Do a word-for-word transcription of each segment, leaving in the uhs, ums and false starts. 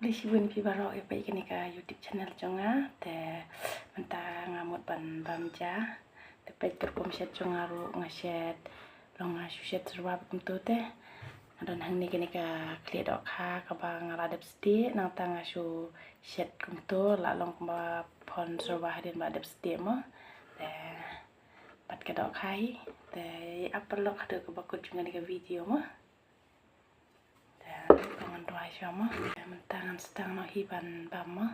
Khublei shibun phi baroh ïa peit kane ka YouTube channel jong nga. Te mynta nga mut ban bam ja. Te peit ka rukom shet jong nga ruh nga shet. Long nga shu shet syrwa kumto te. Nga don hangne kane ka khlieh dohkha kaba nga la dep stieh, nangta nga shu shet kumto, la long kumba phon syrwa hadien ba dep stieh mo. Te pat ka dohkha hi. Te ïa ap paralok haduh kaba kut jong kane ka video mo. Te ngan duwai shuwa mo. Te mynta ngan sdang noh hi ban bam mo.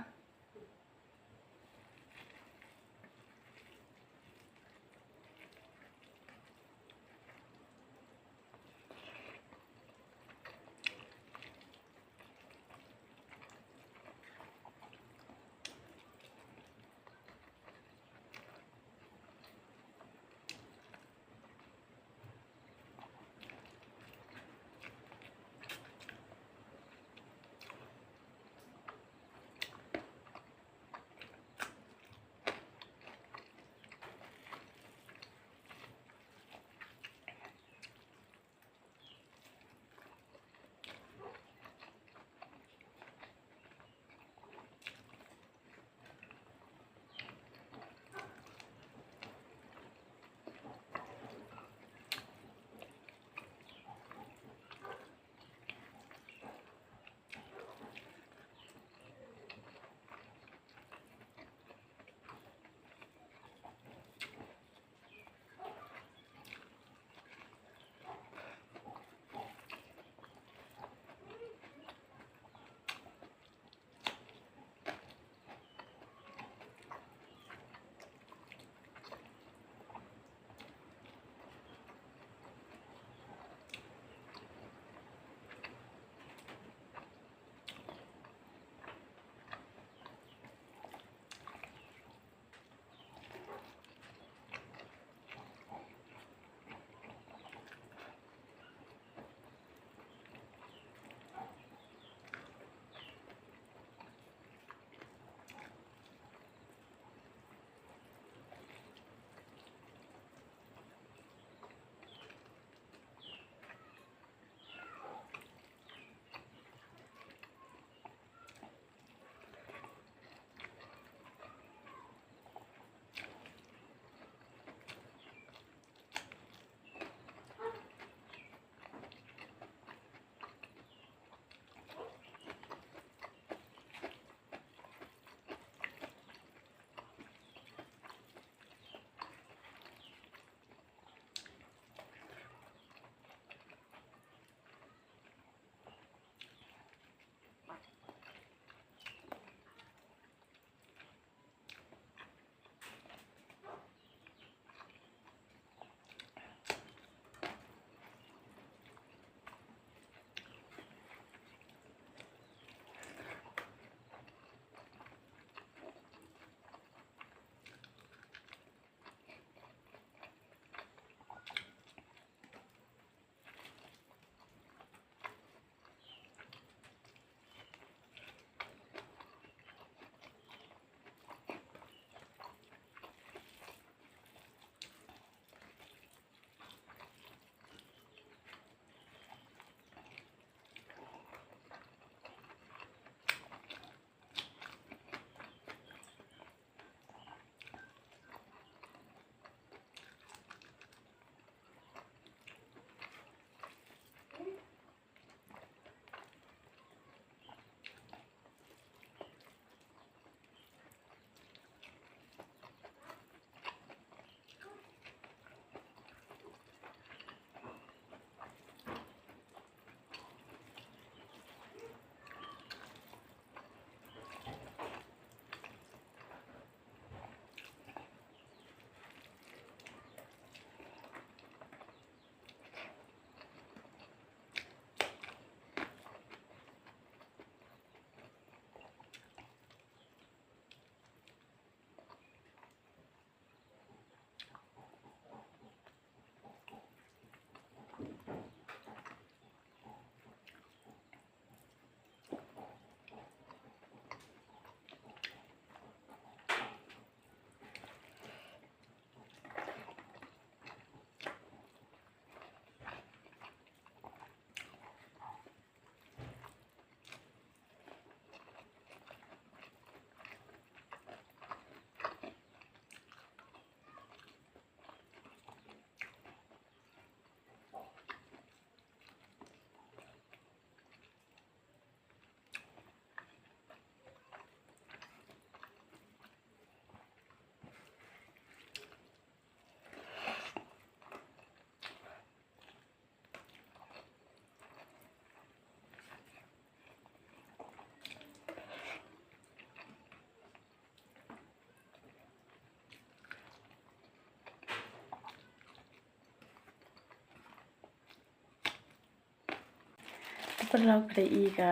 Paralok, phi la i ka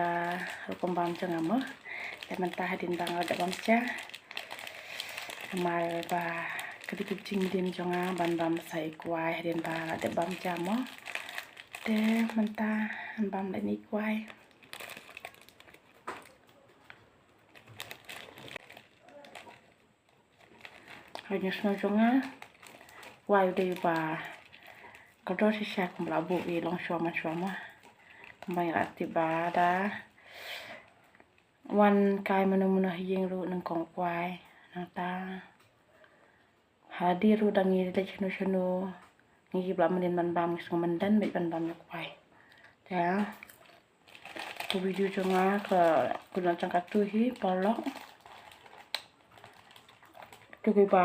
rukom bam jong nga mo. Te mynta hadien ba nga la dep bam ja, namar ba ka dei ka jingim jong nga ban bam sa i kwai hadien ba la dep bam ja mo. Te mynta ngan bam lehse i kwai. Ha ïing shnong jong nga, kwai u dei uba kordor shisha, kumba la buh ïa i long shuwa man shuwa mo. Kumba ngi la tip ba da wan kai mano mano ha ïing ruh nyngkong kwai. Nangta ha die ruh da ngi leit shano shano, ngi ki ba la mynnin ban bam, ngi sngew mynnin beit ban bam ïa u kwai. Te ka video jong nga ka kut jong katu hi paralok. Kito kiba,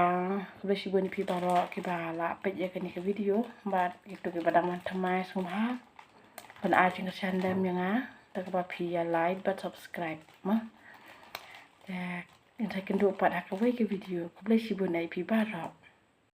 khublei shibun ïa phi baroh kiba la peit ïa kane ka video, bad kito kiba dang wan thymmai sngewbha ban ai jingkyrshan ïa nga da kaba phi ïa like bad subscribe mo. Te ngin sa ïakynduh pat ha kawei ka video. Khublei shibun ïa phi baroh.